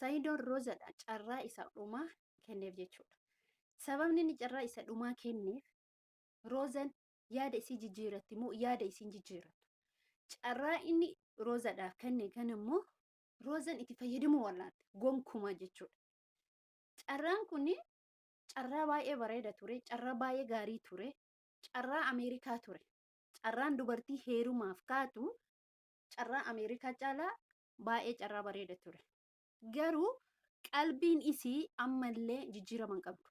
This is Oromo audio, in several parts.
Sayidoon Roozadha carraa isa dhumaa kenneef jechuudha. Sababni inni carraa isa dhumaa kenneef Roozan yaada isii jijjiiratti moo yaada isiin jijjiirattu. Carraa inni Roozadhaaf kenne kan immoo Roozan itti fayyadamuu wallaalte gonkumaa jechuudha. Carraan kun carraa baay'ee bareeda ture, carraa baay'ee gaarii ture, carraa Ameerikaa ture. Carraan dubartii heerumaaf kaatu carraa Ameerikaa caalaa baay'ee carraa bareeda ture. Garuu qalbiin isii ammallee jijjiirama hin qabdu.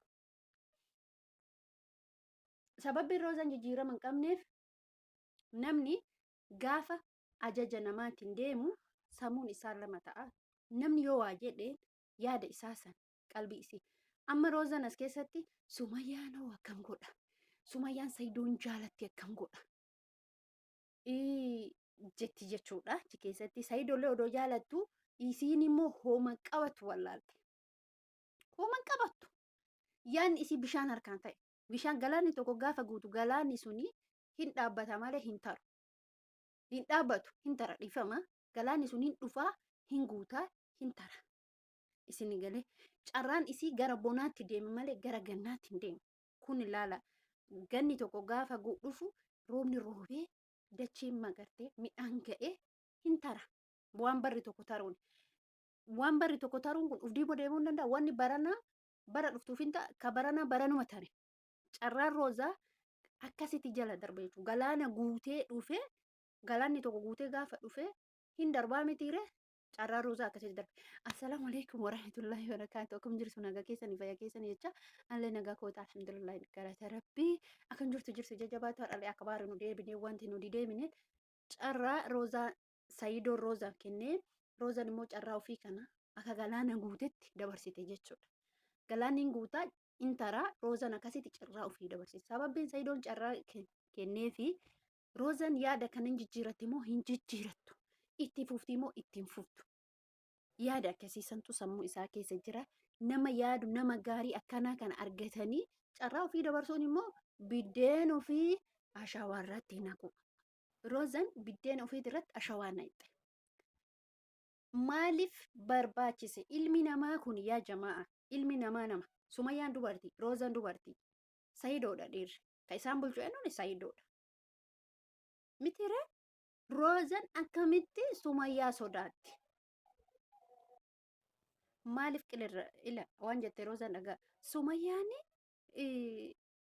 Sababbiin Roozaan jijjiirama hin qabneef namni gaafa ajaja namaatiin deemu sammuun isaa lama ta'a. Namni yoo waa jedhe yaada isaa san qalbii isii. Amma Roozaan as keessatti Sumayyaan hoo akkam godha? Sumayyaan Sayidoon jaalatti akkam godha? Jetti jechuudha. Achi keessatti Sayidoollee odoo jaalattu isiin immoo hooma qabattu wallaalte. Hooma qabattu. Yaanni isii bishaan harkaan ta'e. Bishaan galaanni tokko gaafa guutu galaanni suni hin dhaabbata malee hin taru. Hin dhaabbatu hin tara dhiifama. Galaanni sun hin dhufaa hin guutaa hin tara. Isin galee carraan isii gara bonaatti deema malee gara gannaatti hin deemu. Kun ilaala ganni tokko gaafa dhufu roobni roobee dacheen magartee midhaan ga'ee hin tara. Waan barri tokko taruun. Waan barri tokko taruun kun uf diiboo deemuu hin danda'a. Wanni baranaa bara dhuftuuf hin ta'a. Ka baranaa baranuma tare. Carraan roozaa akkasitti jala darba jechuudha. Galaana guutee dhufee galaanni tokko guutee gaafa dhufee hin darbaa mitiire carraa roozaa akkasitti darbe. Assalaamu alaikum warahmatullahi wabarakatuh. Akkam jirtu nagaa keessanii fayyaa keessanii jecha allee nagaa koota alhamdulillahi galata rabbii. Akkam jirtu jirtu jajjabaatu haadhalee akka baari nu deebine wanti nu deebine carraa roozaa Sayidoon roozaaf kennee roozaan immoo carraa ofii kana akka galaana guutetti dabarsite jechuudha. Galaanni hin guutaa hin taraa roozaan akkasitti carraa ofii dabarsite. Sababbiin Sayidoon carraa kenneefi Roozan yaada kana hin jijjiiratti moo hin jijjiirattu? Itti fufti moo itti hin fuftu? Yaada akkasii santu sammuu isaa keessa jira. Nama yaadu nama gaarii akkanaa kana argatanii carraa ofii dabarsuun immoo biddeen ofii ashawaa irratti naqu. Roozan biddeen ofii irratti ashawaa naqxe. Maaliif barbaachise? Ilmi namaa kun yaa jamaa ilmi namaa nama. Sumayyaan dubartii, Roozan dubartii. Sayidoodha dhiirri. Ka isaan bulchu eenyuun Sayidoodha. Miti ree? Roozan akkamitti Sumayyaa sodaatti? Maaliif qilirra ila waan jette Roozan dhagaa. Sumayyaan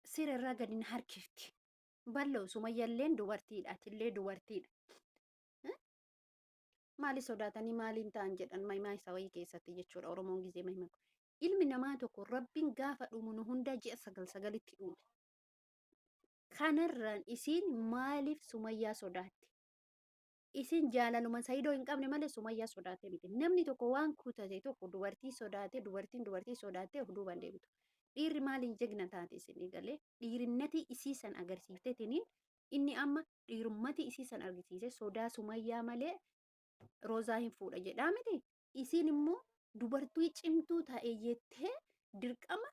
sirerraa gadi na harkifti. Bal'oo Sumayyalleen dubartiidha. Atillee dubartiidha. Maali sodaatanii maaliin ta'an jedhan mahimaa isa wayii keessatti jechuudha Oromoon gizee mahima. Ilmi namaa tokko rabbiin gaafa dhumu nu hundaa ji'a sagal sagalitti dhume. Kanarraan isiin maaliif Sumayyaa sodaatti? Isin jaalaluma Sayidoo hin qabne malee Sumayyaa sodaatee miti. Namni tokko waan kutate tokko dubartii sodaatee dubartiin dubartii sodaattee of duubaan deebitu. Dhiirri maaliin jegna taate isinii galee dhiirinnatii isii san agarsiiftetiniin inni amma dhiirummatii isii san argisiise sodaa Sumayyaa malee Roozaa hin fuudha jedhaa miti. Isiin immoo dubartii cimtuu ta'e jettee dirqama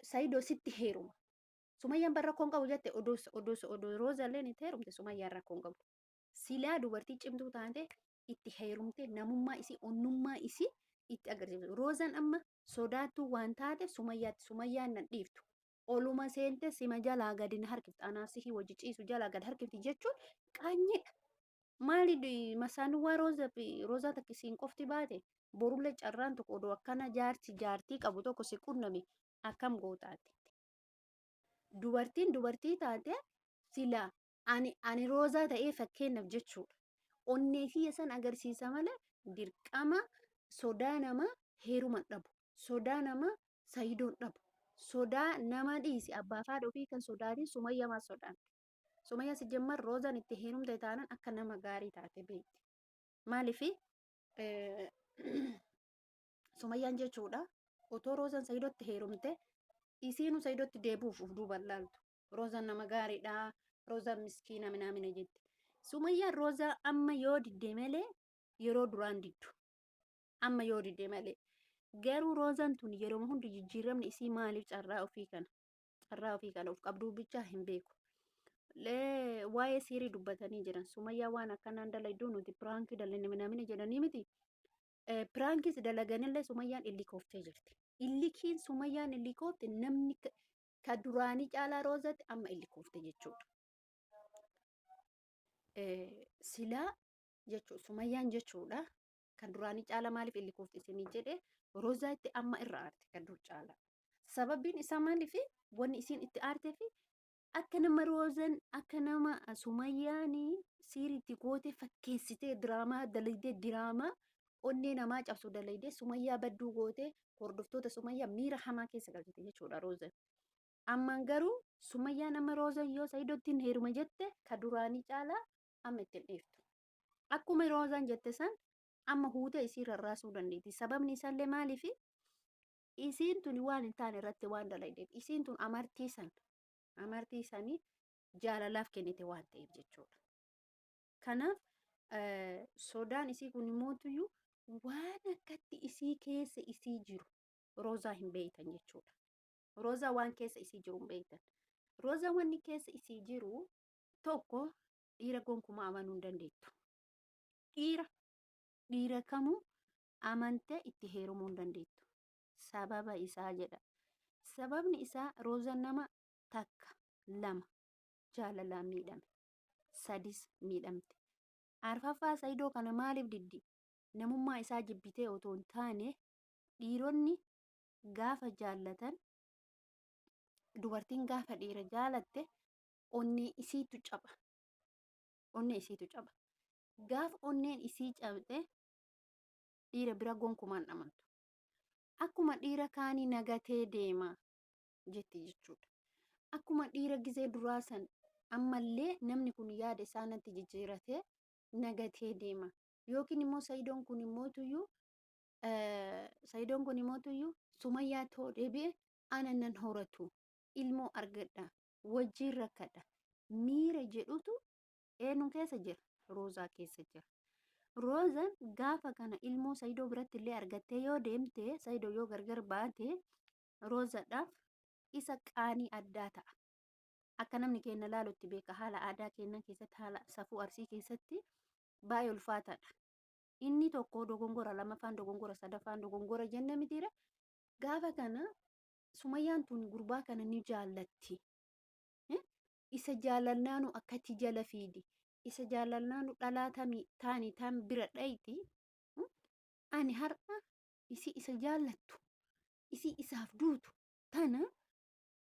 Sayidoo sitti heeruma. Sumayyaan bar rakkoo hin qabu jette odoo odoo odoo Roozalleen itti heerumte Sumayyaan rakkoo hin qabdu. Silaa dubartii cimtuu taate itti heerumte namummaa isii onnummaa isii itti agarsiiftu. Roozaan amma sodaattuu waan taate Sumayyaatti Sumayyaan nan dhiiftu. Oluma seente sima jalaa gadi na harkifti anaaf sihii wajji ciisu jalaa gad harkifti jechuun qaanyiidha. Maali masaanuwaa Roozaa fi Roozaa takka isiin qofti baate borullee carraan tokko odoo akkana jaarsi jaartii qabu tokko si qunname akkam gootaati. Dubartiin dubartii taate sila ani ani Roozaa ta'ee fakkeenyaaf jechuudha. Onnee kiyya san agarsiisa malee dirqama sodaa namaa heeruma dhabu. Sodaa namaa sayidoon dhabu. Sodaa nama dhiisi abbaa fi haadha ofii kan sodaatin Sumayyaa maal sodaanne. Sumayyaa si jemmar Roozaan itti heerumte taanan akka nama gaarii taate beekti. Maaliif Sumayyaan jechuudha otoo Roozaan Sayidotti heerumte isiinuu Sayidotti deebi'uuf of duuba laaltu. Roozaan nama gaariidha. Roozaan miskiina minaamina jetti. Sumayyaan Roozaa amma yoo didde malee yeroo duraan diddu. Amma yoo didde malee. Garuu Roozaan tun yeroo hundi jijjiiramni isii maaliif carraa ofii kana carraa ofii kana of qabduu bichaa hin beeku. Waa'ee siirii dubbatanii jiran. Sumayyaa waan akkanaan dalayduu nuti piraankii dalayne minaamina jedhanii miti. Piraankis dalaganillee Sumayyaan illikooftee jirti. Illikiin Sumayyaan illikoofte namni ka duraanii caalaa Roozatti amma illikoofte jechuudha. Silaa jechuudha Sumayyaan jechuudha. Kan duraanii caalaa maaliif illikoofte isinii jedhe Roozaatti amma irra aarte kan dur caalaa. Sababiin isaa maaliif wanni isiin itti aartee fi akka nama Roozan akka nama Sumayyaan siiriitti goote fakkeessitee diraamaa dalagdee diraamaa onnee namaa cabsu dalagdee Sumayyaa badduu goote hordoftoota Sumayyaa miira hamaa keessa galchite jechuudha Roozan. Ammaan garuu Sumayyaan amma Roozan yoo Sa'idoottiin heeruma jette ka duraanii caalaa amma ittiin dhiiftu. Akkuma Roozan jette san amma huutee isii rarraasuu dandeetti. Sababni isaallee maaliifi isiin tun waan hin taane irratti waan dalagdeef isiin tun amartii san amartii sanii jaalalaaf kennite waan ta'eef jechuudha. Kanaaf sodaan isii kun immootuyyuu waan akkatti isii keessa isii jiru Roozaa hin beektan jechuudha. Roozaa waan keessa isii jiru hin beektan. Roozaa wanni keessa isii jiru tokko dhiira gonkumaa amanuu hin dandeettu. Dhiira dhiira kamuu amantee itti heerumuu hin dandeettu. Sababa isaa jedha. Sababni isaa Roozaan nama takka lama jaalalaan miidhame. Sadis miidhamte. Arfaffaa Saidoo kana maaliif diddi? Namummaa isaa jibbitee otoo hin taane dhiironni gaafa jaallatan dubartiin gaafa dhiira jaalatte onnee isiitu caba. Onnee isiitu caba. Gaafa onneen isii cabxe dhiira bira gonkumaan amantu. Akkuma dhiira kaanii nagatee deema jetti jechuudha. Akkuma dhiira gizee duraa san ammallee namni kun yaada isaa natti jijjiiratee nagatee deema. Yookiin immoo Sayidoon kun immootuyyuu Sayidoon kun immootuyyuu Sumayyaa too deebi'e ana nan horatu ilmoo argadha wajjiin rakkadha miira jedhutu eenyu keessa jira? Roozaa keessa jira. Roozaan gaafa kana ilmoo Sayidoo biratti illee argattee yoo deemte Sayidoo yoo gargar baate Roozaadhaaf isa qaanii addaa ta'a. Akka namni keenya laalutti beeka haala aadaa keenya keessatti haala safuu Arsii keessatti baay'ee ulfaataadha. Inni tokko dogongora lamaffaan dogongora sadaffaan dogongora jenne mitiira. Gaafa kana Sumayyaan tun gurbaa kana ni jaallatti. Isa jaalannaanu akkatti jala fiidi. Isa jaalannaanu dhalaa tami taani tan bira dhayti. Ani har'a isii isa jaallattu isii isaaf duutu tana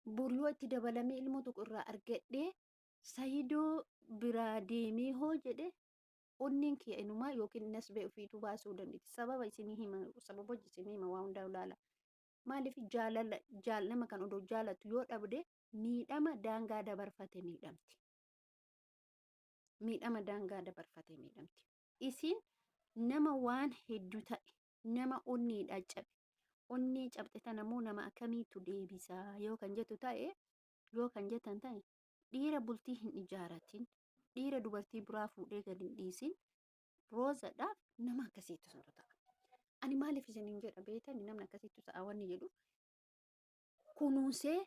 bor yoo itti dabalamee ilmoo tokko irraa argadhee Sayidoo biraa deemee hoo jedhe onneen kiyya inumaa yookiin nasbee ofiituu baasuu dandeetti. Sababa isinii hima sababa isinii hima waa hundaa ilaala. Maaliif jaalala jaal nama kan odoo jaalatu yoo dhabde miidhama daangaa dabarfate miidhamti. Miidhama daangaa dabarfate miidhamti. Isiin nama waan hedduu ta'e nama onneedhaa cabe onnee cabxe tana immoo nama akkamiitu deebisaa yoo kan jettu ta'e yoo kan jettan ta'e dhiira bultii hin ijaaratin dhiira dubartii biraa fuudhee gad hin dhiisin roozadhaaf nama akkasiitu santu ta'a. Ani maaliif isiniin jedha beektani namni akkasiitu ta'a wanni jedhu kunuunsee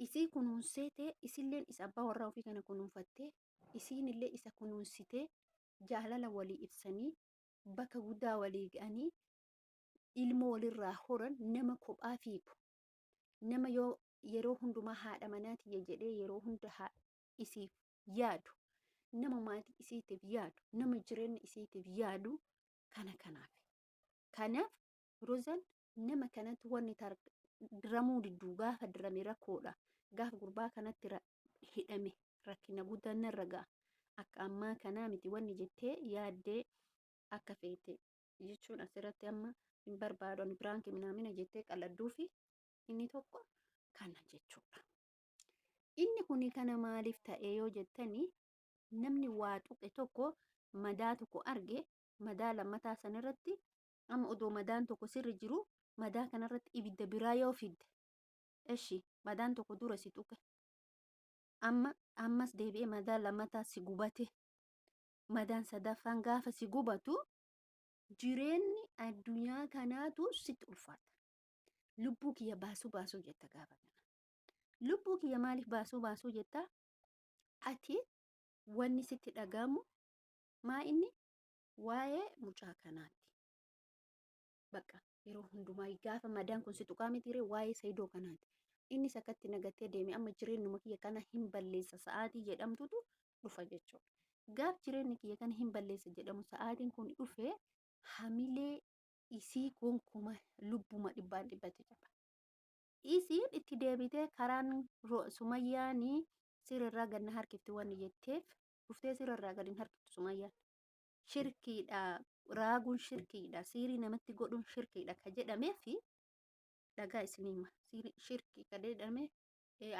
isii kunuunsee ta'e isilleen isa abbaa warraa ofii kana kunuunfattee isiin illee isa kunuunsitee jaalala walii ibsanii bakka guddaa walii ga'anii ilmoo walirraa horan nama kophaa fiigu nama yoo yeroo hundumaa haadha manaa tiyya jedhee yeroo hunda isiif yaadu nama maatii isiitiif yaadu nama jireenya isiitiif yaadu kana kanaaf. Kanaaf Rozan nama kanatti wanni diramuu didduu gaafa dirame rakkoodha. Gaafa gurbaa kanatti hidhame rakkina guddaan narra ga'a. Akka ammaa kanaa miti wanni jettee yaaddee akka feete jechuun asirratti amma hin barbaadu ani biraanki minaamina jettee qalladduufi inni tokko kana jechuudha. Inni kuni kana maaliif ta'e yoo jettani namni waa tuqe tokko madaa tokko arge madaa lammataa sanirratti amma odoo madaan tokko sirri jiru madaa kanarratti ibidda biraa yoo fidde eshi madaan tokko dura si tuqe amma ammas deebi'ee madaa lammataa si gubate madaan sadaffaan gaafa si gubatu jireenyi addunyaa kanaatu sitti ulfaata. Lubbuu kiyya baasuu baasuu jetta gaafa kana. Lubbuu kiyya maaliif baasuu baasuu jetta? Ati wanni sitti dhagahamu maa inni waa'ee mucaa kanaati. Bakka yeroo hundumaa gaafa madaan kun si tuqaa mitiiree waa'ee Saidoo kanaati. Innis akkatti nagattee deeme amma jireenyuma kiyya kana hin balleessa sa'aatii jedhamtutu dhufa jechuudha. Gaaf jireenyi kiyya kana hin balleessa jedhamu sa'aatiin kun dhufe hamilee isii gonkuma lubbuma dhibbaan dhibbatti caba. Isiin itti deebitee karaan Sumayyaanii sirrirraa gad na harkifti wanni jetteef dhuftee sirrirraa gad hin harkiftu Sumayyaan. Shirkiidha raaguun shirkiidha siirii namatti godhuun shirkiidha ka jedhameefi dhagaa isin hima shirkii ka jedhame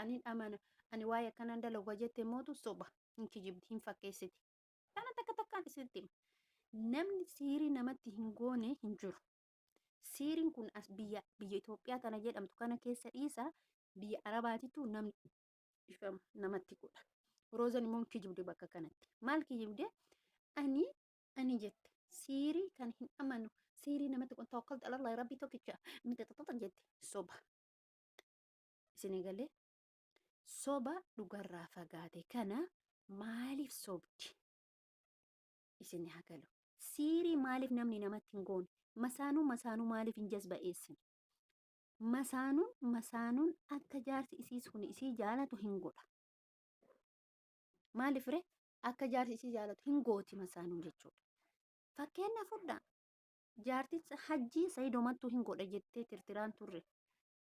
ani amana ani waa'ee akkanaan dalagu jette mootu soba hin kijibdi hin fakkeessiti. Kana takka takkaan isinitti hima. Namni siirii namatti hin goone hin jiru. Siiriin kun as biyya biyya Itoophiyaa tana jedhamtu kana keessa dhiisa biyya Arabaatitu namni ifama namatti godha. Roozan immoo hin kijibde bakka kanatti. Maal kijibde? Ani ani jette siirii kan hin amanu siirii namatti kun tawakkaltu alallahi rabbii tokkicha miti xaxaxa jette soba. Isin galee soba dhugarraa fagaate kana maaliif sobdi? Isin haa galu. Siirii maaliif namni namatti hin goone? Masaanuu masaanuu maaliif hin jazba'eessine? Masaanuun masaanuun akka jaarsi isii sun isii jaalatu hin godha. Maaliif ree? Akka jaarsi isii jaalatu hin gooti masaanuun jechuudha. Fakkeenya fudhaa. Jaartiin hajjii sayidomattuu hin godha jettee tirtiraan turre.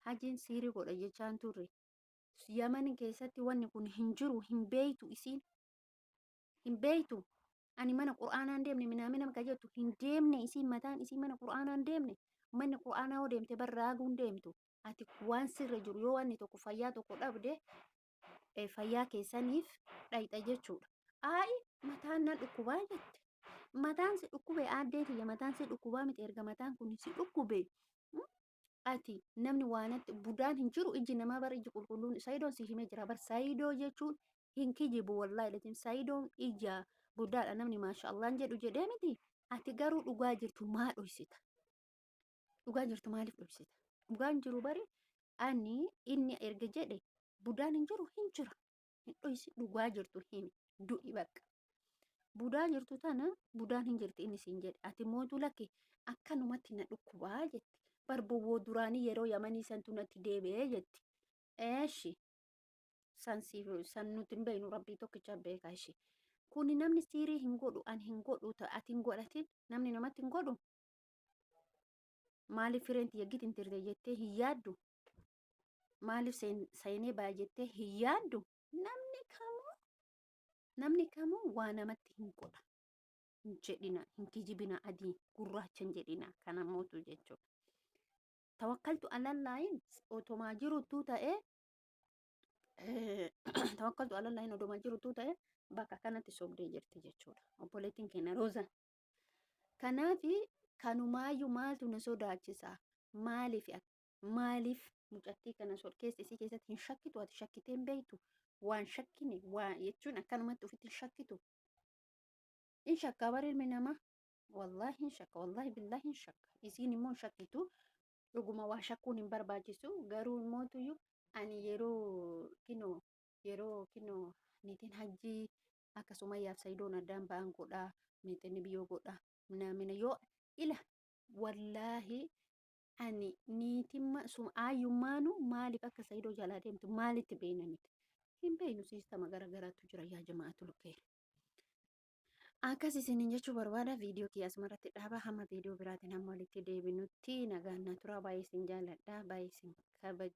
Hajjiin siirii godha jechaan turre. Yaman keessatti wanni kun hin jiru hin beeytu isiin. Hin beeytu. Ani mana qur'aanaan deemne minaamina ka jettu hin deemne isiin mataan isii mana qur'aanaan deemne. Manni qur'aanaa yoo deemte bar raaguun deemtu. Ati waan sirra jiru yoo wanni tokko fayyaa tokko dhabde fayyaa keessaniif dhayxa jechuudha. Aayi mataan na dhukkubaa jette. Mataan si dhukkube aaddee tiyya mataan si dhukkubaa miti erga mataan kun si dhukkube. Ati namni waanatti budaan hin jiru ijji namaa bar ijji qulqulluun sayidoon si himee jira bar sayidoo jechuun hin kijibu wallaahi latiin sayidoon ija budaadha namni maasha Allaan jedhu jedhee miti ati garuu dhugaa jirtu maa dhoysita dhugaa jirtu maaliif dhoysita dhugaan jiru bari ani inni erga jedhe budaan hin jiru hin jira hin dhoysi dhugaa jirtu himi du'i bakka budaa jirtu tana budaan hin jirti inni siin jedhe ati mootu lakki akkanumatti na dhukkubaa jetti bar bowwoo duraanii yeroo yamanii santu natti deebi'ee jetti eeshi san siif san nuti hin beeknu rabbii tokkicha beeka ishee kuni namni siirii hin godhu an hin godhu ati hin godhatin namni namatti hin godhu maaliif fireen tiyya gitin tirte jettee hin yaaddu maaliif seenee baya jettee hin yaaddu namni kamuu namni kamuu waa namatti hin godha hin jedhina hin kijibina adii gurraacha hin jedhina kana mootu jechuudha. Tawakkaltu alallaahin otomaa jiruttuu ta'ee tawakkaltu alallaahin otomaa jiruttuu ta'ee bakka kanatti sobdee jirti jechuudha. Obboleettiin keenya Roozaan. Kanaafi kanumaayyuu maaltu na sodaachisa maaliif Maaliif mucattii kana keessa isii keessatti hin shakkitu ati shakkitee hin beektu waan shakkine waa jechuun akkanumatti ofitti hin shakkitu. In shakkaa bara ilmi namaa wallaahi hin shakka wallaahi billaahi hin shakka isiin immoo hin shakkitu dhuguma waa shakkuun hin barbaachisu garuu immootuyyuu ani yeroo kinoo yeroo kinoo niitiin hajjii akka sumayyaaf sayidoon addaan ba'an godhaa meexinni biyyoo godhaa minaamina yoo ila wallaahi Ani niitimma sum aayyummaanu maaliif akka Saidoo jalaa deemtu maalitti beeyna nuti? Hin beeynu siistama gara garaatu jira yaa jama'atul kheyr. Akkas isiniin jechuu barbaada viidiyoo kiyya asumarratti dhaaba hamma viidiyoo biraatiin hamma walitti deebinutti nagaan na turaa baay'ee isin jaaladha baay'ee isin kabaja.